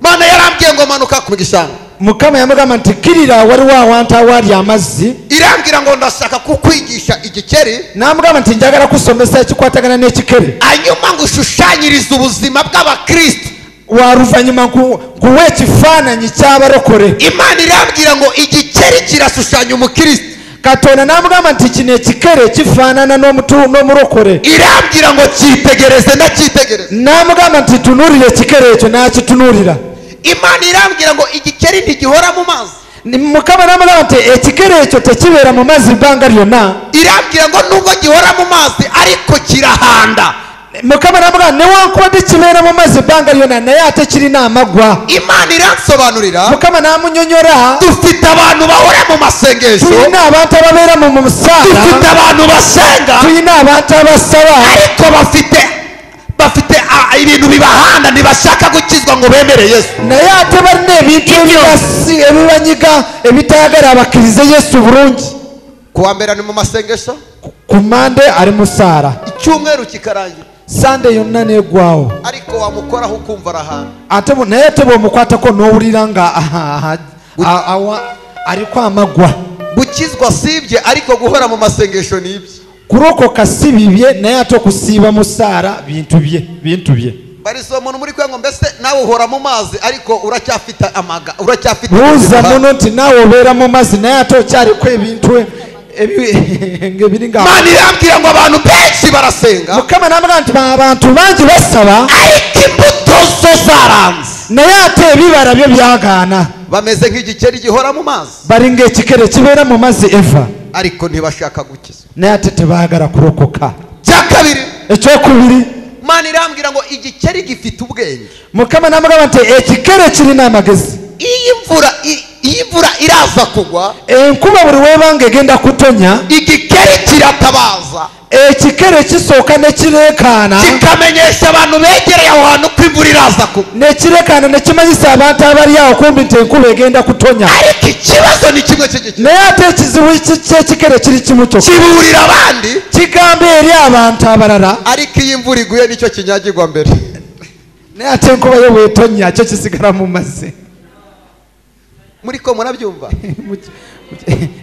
Mana yarambwiye ngo manuka ku gishanga. Mukama yamugamba nti kirira wari wawanta wali amazzi. Irambwira ngo ndashaka kukwigisha igikeri. Namugamba nti njagala kusomesa ekikwatagana n'ekikere. Hanyuma ngo ushushanyirize ubuzima bw'abakristo. Waruvanyuma nkuwe ekifaananyi ky'abarokore. Imana irambwira ngo igikeri kirashushanya umukristo. Katonda namugamba nti kino ekikere kifaanana n'omurokore. Irambwira ngo cyitegereze ndacyitegereza. Namugamba nti tunuulira ekikere ekyo n'akitunuulira. Imana irambwira ngo igikeri ntigihora mu mazi. Mukama namugamba nti ekikere ekyo tekibeera mu mazzi ebbanga lyonna. Irambwira ngo nubwo gihora mu mazi ariko kirahanda. Mukama namugamba newankubadde kibeera mu mazzi ebbanga lyonna naye ate kirina amaggwa. Imana iransobanurira. Mukama n'amunyonyola. Dufite abantu bahora mu masengesho. Tulina abantu ababeera mu musaala. Dufite abantu basenga. Tulina abantu abasaba. Ariko bafite ibintu bibahanda ntibashaka gukizwa ngo bemere Yesu. Naye ate balina ebintu ebibanyiga ebitayagala abakkirize Yesu bulungi. Kuwa mbere ni mu masengesho. Ku Mande ari mu saala. Icyumweru kikarangira. Sande yonna neggwawo. Ariko wamukoraho ukumva arahanda. Ate naye ate bw'omukwatako n'owulira nga ariko amaggwa. Gukizwa si ibye ariko guhora mu masengesho ni ibye. Kurokoka si bibye naye ate okusiiba mu saala bintu bye. Bariso umuntu muri kwe ngo mbese nawe uhora mu mazi ariko uracyafite amaga uracyafite. Buuza muno nti nawe obeera mu mazzi naye ate okyaliko ebintu ngebiringa. Imana irambwira ngo abantu benshi barasenga. Mukama namugamba nti abantu bangi basaba ariko imbuto zo zaranze. Naye ate ebibala byo byagaana. Bameze nk'igikeri gihora mu mazi. Bali ng'ekikere kibeera mu mazzi eva. Ariko ntibashaka gukizwa. Naye ate tebaagala kurokoka. Cya kabiri. Ekyokubiri. Imana irambwira ngo igikeri gifite ubwenge. Mukama namugamba nti ekikere kirina amagezi. Iyi imvura iraza kugwa. Enkuba buli webanga egenda kutonya. Igikeri kiratabaza. Ekikere kisooka ne kireekaana. Kikamenyesha abantu begereye aho hantu ko imvura iraza kugwa. Ne kireekaana ne kimanyisa abantu abali awo kumbi nti enkuba egenda kutonya. Ariko ikibazo ni kimwe cy'igikeri. Naye ate ekizibu ky'ekikere kiri kimu kyokka. Kibuurira abandi. Kigamba eri abantu abalala. Ariko iyo imvura iguye nicyo kinyagirwa mbere. Naye ate enkuba yo bw'etonya kyo kisigala mu mazzi. Muriko murabyumva.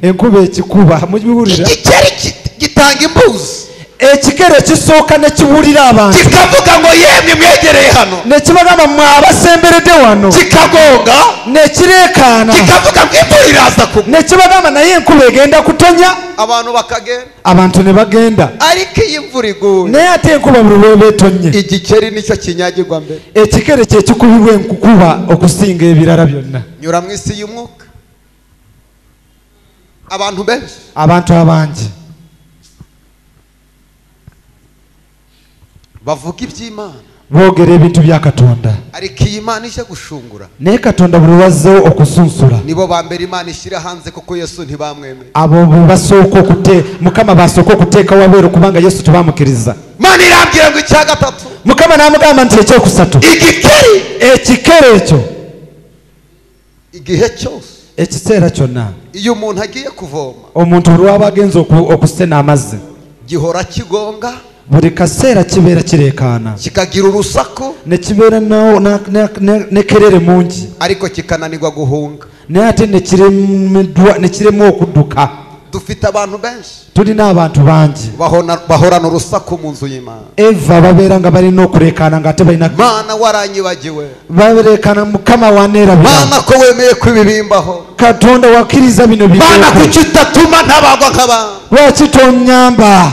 Enkuba ekikuba mubiwulira. Igikeri gitanga imbuzi. Ekikere kisooka ne kibuulira abantu. Kikavuga ngo yemwe mwegereye hano. Ne kibagamba mwe abasemberedde wano. Kikagonga. Ne kireekaana. Kikavuga ngo imvura iraza kugwa. Ne kibagamba naye enkuba egenda kutonya. Abantu bakagenda. Abantu ne bagenda. Ariko iyo imvura iguye. Naye ate enkuba buli lw'eba etonye. Igikeri nicyo kinyagirwa mbere. Ekikere kye kikubibwa enkukuba okusinga ebirala byonna. Nyura mu isi y'umwuka. Abantu benshi. Abantu abangi. Bavuga iby'Imana. Boogera ebintu bya Katonda. Ariko iyi Imana ije gushungura. Naye Katonda buli lwazzeewo okusunsula. Nibo ba mbere Imana ishyira hanze kuko Yesu ntibamwemeye. Abo basooka Mukama basooka okuteeka wabweru kubanga Yesu tebamukiriza. Imana irambwira ngo icya gatatu. Mukama n'amugamba nti ekyokusatu. Igikeri. Ekikere ekyo. Igihe cyose. Ekiseera kyonna. Iyo umuntu agiye kuvoma. Omuntu lw'aba agenze okusena amazzi. Gihora kigonga. Buli kaseera kibeera kireekaana. Kikagira urusaku. Ne kibeera ne kerere mungi. Ariko kikananirwa guhunga. Naye ate ne kiremwa okudduka. Dufite abantu benshi. Tulina abantu bangi. Bahorana urusaku mu nzu y'Imana. Eva babeera nga balina okureekaana nga ate balina. Mana waranyibagiwe. Bareekaana Mukama waneerabira. Mana ko wemeye ko ibibimbaho. Katonda wakkiriza bino Mana bibeeko. kuki utatuma ntabagwa nk'abandi. Lwaki tonnyamba?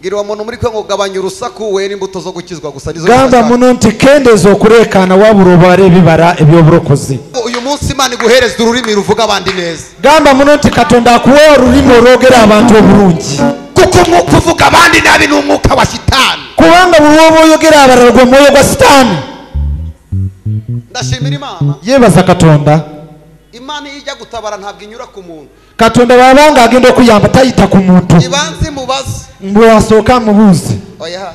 Ngira uwo muntu muri kwe ngo gabanya urusaku wera imbuto zo gukizwa gusa nizo Gamba zifasha. muno nti kendeeza okureekaana wabula obala ebibala eby'obulokozi. Uyu munsi Imana iguhereza ururimi ruvuga abandi neza. Gamba muno nti Katonda akuwa olulimi olwogera abantu obulungi. Kuko umwuka uvuga abandi nabi ni umwuka wa shitani. Kubanga buli lw'oba oyogera abalala gwe mwoyo gwa Sitaani. Ndashimira Imana. Yeebaza Katonda. Imana iyo ijya gutabara ntabwo inyura ku muntu. Katonda bw'abanga agenda okuyamba tayita ku muntu. Ibanze imubaze. Mbwe asooka amubuuze. Oya.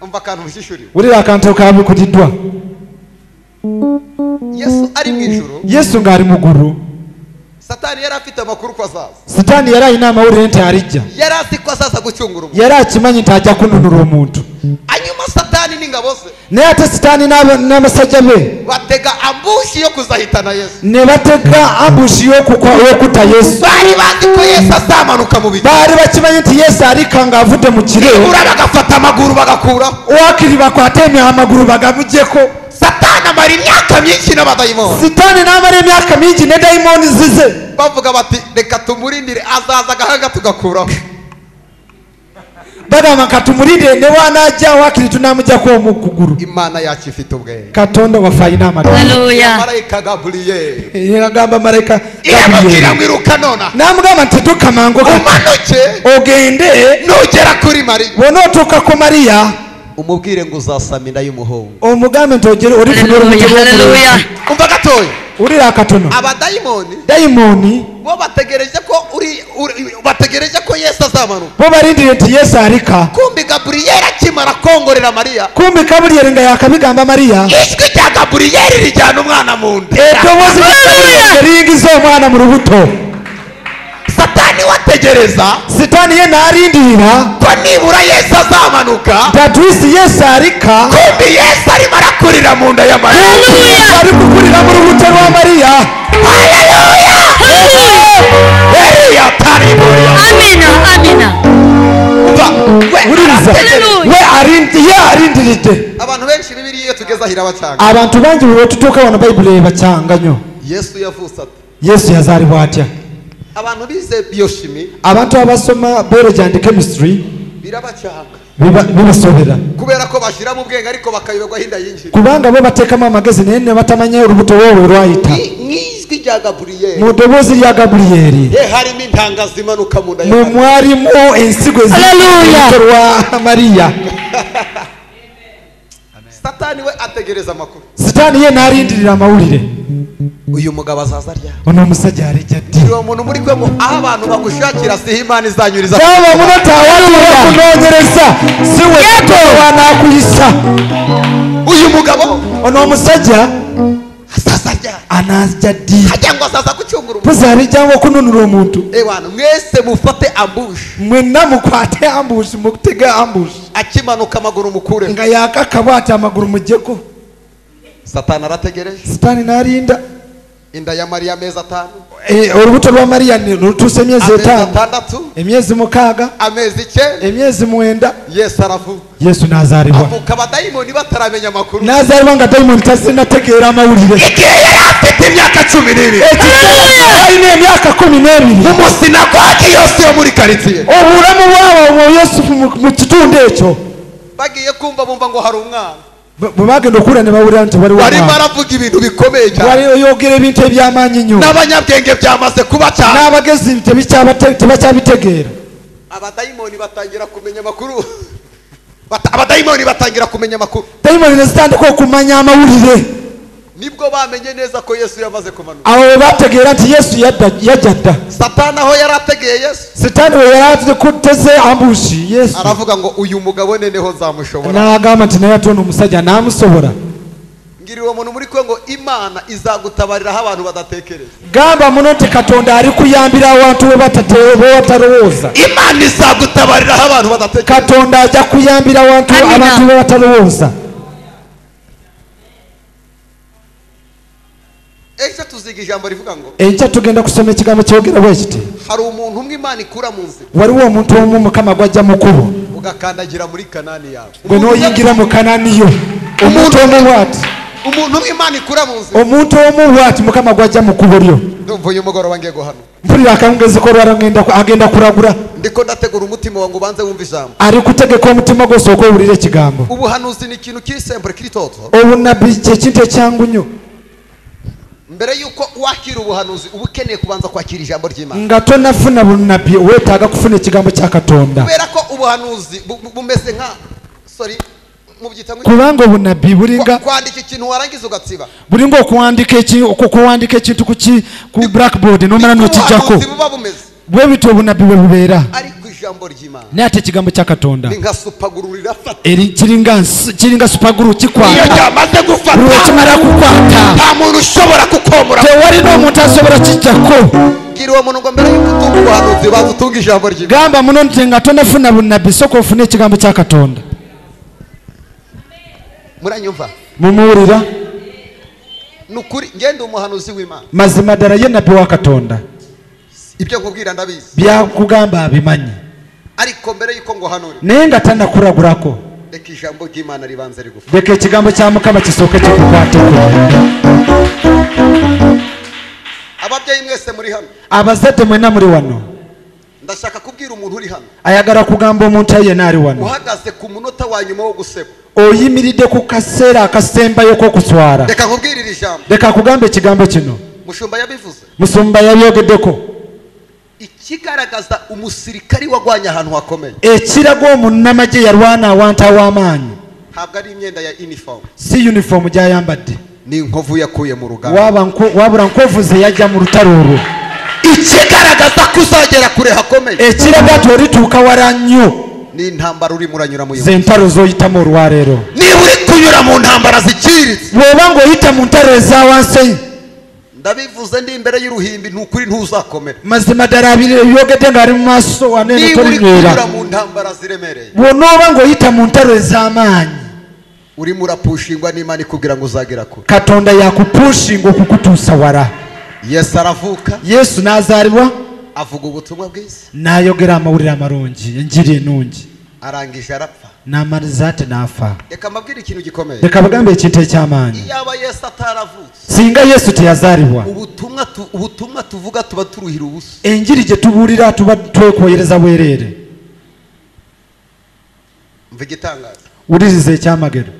Umva akantu ushishuriwe. Wulira akantu kabikutiddwa. Yesu ari mu ijuru. Yesu ng'ali mu ggulu. Satani yari afite amakuru ko azaza. Sitaani yari alina amawulire nti alijja. Yari azi ko azaza gucungura umuntu. Yari akimanyi nti ajja kununula omuntu. Hanyuma Satani Satani n'ingabo ze naye ate sitaani n'abasajja be batega ambushi yo kuzahitana Yesu ne batega ambushi y'okutta Yesu. Bari bazi ko Yesu azamanuka mu bicu, baali bakimanyi nti Yesu alika ng'avudde mu kire, nibura bagafata amaguru bagakuraho, waakiri bakwate amaguru bagamugyeko. Satani amara imyaka myinshi n'abadayimoni, sitaani n'amara emyaka mingi ne dayimooni zize, bavuga bati reka tumurindire azaza agahanga tugakuraho. Bagamba katumulindire ne bw'anaajja waakiri tunaamugyako omukuguru. Imana yacu ifite ubwenge, Katonda waffe alina amagezi. Haleluya. Marayika Gaburiyeli yagamba malayika iramubwira ngo iruka nona, n'amugamba nti dduka mangu umanuke ogende, nugera kuri Mariya, bw'onootuuka ku Mariya umubwire ngo uzasama inda y'umuhungu, omugambe nti ogere olifuna olubuto Haleluya. Umva gatoya, wulira akatono. Abadayimoni dayimooni bo bategereje ko bategereje ko Yesu azamanuka, bo balindiriye nti Yesu alika. Kumbi Gaburiyeli akimara kongorera Mariya, kumbi Gaburiyeli nga yakabigamba Mariya, ijwi rya Gaburiyeli rijyana umwana mu nda, eddoboozi lya Gaburiyeli liyingiza omwana mu lubuto. Satani wategereza, sitaani ye n'alindirira ko nibura Yesu azamanuka, tatwisi Yesu alika. Kumbi Yesu arimo arakurira mu nda ya Mariya, Yesu ari kukurira mu lubuto rwa Mariya. Haleluya. Eliya tariburiya. Amina, amina. Wuliriza we ye alindiridde. Abantu benshi Bibiliya iyo tugeze aho irabacanga, abantu bangi bwe tutuuka wano Bayibuli ebacanga nnyo. Yesu yavutse ate? Yesu yazaalibwa atya? Abantu bize biochimie, abantu abasoma biology and chemistry birabacanga, bibasobera, kubera ko bashira mu bwenge ariko bakayoberwa hinda yinjira, kubanga bo bateekamu amagezi naye ne batamanya olubuto lwolwo lwayita. Mw'ijwi rya Gaburiyeli, mu ddoboozi lya Gaburiyeli ye harimo intanga zimanuka mu nda ya mu Mariya, mwalimu ensigo Haleluya. rwa Mariya. Satani we ategereza amakuru, sitaani ye n'alindirira amawulire, uyu mugabo azaza arya, ono omusajja alijja ddi? Uwo muntu muri kwe aho abantu bagushakira siho Imana izanyuriza. Gamba muno tawali bakunoonyereza si we wanaakuyisa. Uyu mugabo ono omusajja azaza arya, anajja ddi? Hajya ngo azaza gucungura umuntu, mpozi alijja okununula omuntu. Ewana mwese mufate ambush, mwenna mukwate ambush, mutege ambush. Akimanuka amaguru mukure, nga yakaka ati amaguru muggyeko. Satani arategereje, sitaani n'alinda. Inda ya Mariya amezi 5, olubuto lwa Mariya lutuuse emyezi 5, 6, emyezi 6, amezi 9, emyezi 9. Yesu aravuka, Yesu n'azaalibwa. Avuka abadayimoni bataramenya amakuru, n'azaalibwa nga dayimoni tazinategeera amawulire. Igihe yari afite imyaka 12, alina emyaka 12, mu sinagogi yose yo muri karitsiye, obulamu bwabo mu Yusufu mu kitundu ekyo, bagiye kumva bumva ngo hari umwana. Bwe bagenda okula ne bawulira nti waliwo barimo omwana, aravuga ibintu bikomeye cyane, wali oyogera ebintu eby'amaanyi nnyo, n'abanyabwenge byamaze kuba cyane, n'abagezi tebakyabitegeera. Abadayimoni batangira kumenya amakuru, abadayimoni batangira kumenya amakuru, dayimoni ne zitandika okumanya amawulire. Nibwo bamenye neza ko Yesu yamaze kumanuka. Awo bwe bategeera nti Yesu yajja dda. Satani aho yari ategeye Yesu, sitaani we yari akuteze ambushi Yesu, aravuga ngo uyu mugabo neneho nzamushobora, n'agamba nti naye ate ono omusajja n'amusobola. Ngira uwo muntu muri kwe ngo Imana izagutabariraho abantu badatekereza. Gamba muno nti Katonda ali kuyambira abantu we batalowooza. Imana izagutabariraho abantu badatekereza. Katonda ajja kuyambira abantu be batalowooza. Ejo tuziga ijambo rivuga ngo enkya tugenda kusoma ekigambo kyogera bwe kiti, hari umuntu umwe Imana ikura mu nzira, waliwo omuntu omu Mukama gw'ajja mu kkubo, ugakandagira muri Kanani yawe, gwe n'oyingira mu Kanani yo. Omuntu omu bw'ati, umuntu umwe Imana ikura mu nzira, omuntu omu bw'ati Mukama gw'ajja mu kkubo lyo. Ndumva uyu mugoroba ngiye guhanura, mpulira akawungeezi k'olwala agenda kuragura. Ndiko ndategura umutima wangu ubanze wumve ijambo. Ari kutegeka omutima gwose okwewulira ekigambo. Ubuhanuzi ni ikintu kiri simple kiri toto. Obunabbi kye kintu ekyangu nnyo. Mbere yuko wakira ubuhanuzi uba ukeneye kubanza kwakira ijambo ry'Imana. Nga tonafuna bunabbi weetaaga kufuna ekigambo kya Katonda. Kubera ko ubuhanuzi bumeze nka sorry mubyita ngo kubanga obunabbi bulinga kwandika ikintu warangiza ugatsiba, bulinga okuwandika ekintu ku blackboard n'omala n'okijjako. Buba bumeze bwe bityo obunabbi bwe bubeera. Ariko ijambo ry'Imana naye ate ekigambo kya Katonda ni nka supaguru rirafata, eri kiringa supaguru kikwata. Iyo cyamaze gufata kimara kukwata, nta muntu ushobora kukomora, tewali n'omuntu asobola kijjako. Gira uwo muntu ngo mbere yuko utunga ubuhanuzi banza utunge ijambo ry'Imana. Gamba muno nti nga tonafuna bunabbi sooka ofune ekigambo kya Katonda. Muranyumva? Mumuwulira? Nukuri ngende umuhanuzi w'Imana. Mazima ddala ye nabbi wa Katonda. Ibyo nkubwira ndabizi. Byakugamba abimanyi. Ariko mbere yuko nguhanurira. Naye nga tannakulagulako. Reka ijambo ry'Imana ribanze rigufa. Leka ekigambo kya Mukama kisooke kikukwateko. Ababyeyi mwese muri hano. Abazadde mwenna muri wano. Ndashaka kubwira umuntu uri hano. Ayagala kugamba omuntu yenna ali wano. Uhagaze ku munota wa nyuma wo guseba. Oyimiridde ku kaseera akasembayo k'okuswala. Reka nkubwirire ijambo. Leka akugambe ekigambo kino. Mushumba yabivuze. Musumba yabyogeddeko. Ikigaragaza umusirikari wagwanya ahantu hakomeye. Ekiraga omunnamagye yalwana awantu aw'amaanyi. Ntabwo ari imyenda ya uniform. Si uniform gy'ayambadde. Ni inkovu yakuye mu rugamba. Wabula nkovu ze yajja mu lutalo olwo. Ikigaragaza ko uzagera kure hakomeye. Ekiraga nti olituuka wala nnyo. Ni intambara urimo uranyura mu ze ntalo z'oyitamu olwaleero. Niba uri kunyura mu ntambara ziciriritse. Bw'oba ng'oyita mu ntalo eza wansi. Ndabivuze ndi imbere y'uruhimbi ntukuri ntuzakomera. Mazima ddala byogedde ng'ali mu maaso wanene Niba uri tolinywera. kunyura mu ntambara ziremereye. Bw'onooba ng'oyita mu ntalo ez'amaanyi. Urimo urapushingwa n'Imana ikubwira ngo uzagera kure. Katonda yakupushinga okukutuusa wala. Yesu aravuka. Yesu n'azaalibwa. Avuga ubutumwa bwiza. N'ayogera amawulire amalungi, enjiri ennungi. Arangije arapfa. N'amaliza ate n'afa. Reka mbabwire ikintu gikomeye. Leka bagambe ekintu eky'amaanyi. Iyaba Yesu ataravutse. Singa Yesu teyazaalibwa. Ubutumwa tuvuga tuba turuhira ubusa. Enjiri gye tubuulira tuba twekwoyereza bwereere. Mva igitangaza. Wuliriza ekyamagero.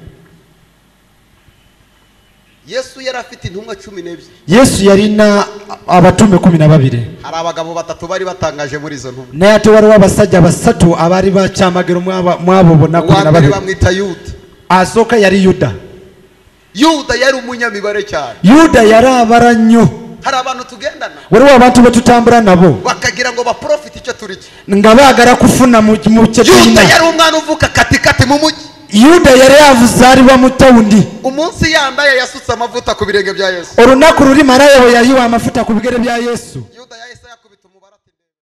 Yesu yari afite intumwa 12. Yesu yalina abatume 12. Hari abagabo batatu bari batangaje muri izo ntumwa. Naye ate waliwo abasajja basatu abaali bakyamagero mwabo bonna 12. Bamwita Yuda. Asooka yali Yuda. Yuda yari umunyamibare cyane. Yuda yari abara nnyo. Hari abantu tugendana. Waliwo abantu be tutambula nabo. Bakagira ngo baprofite icyo turya. Nga baagala kufuna mu kye tulina. Yuda yari umwana uvuka katikati mu mujyi. Yuda yari avuzaalibwa mu tawuni. Umunsi yambaye yasutse amavuta ku birenge bya Yesu. Olunaku luli malaaya bwe yayiwa amafuta ku bigere bya Yesu. Yuda yahise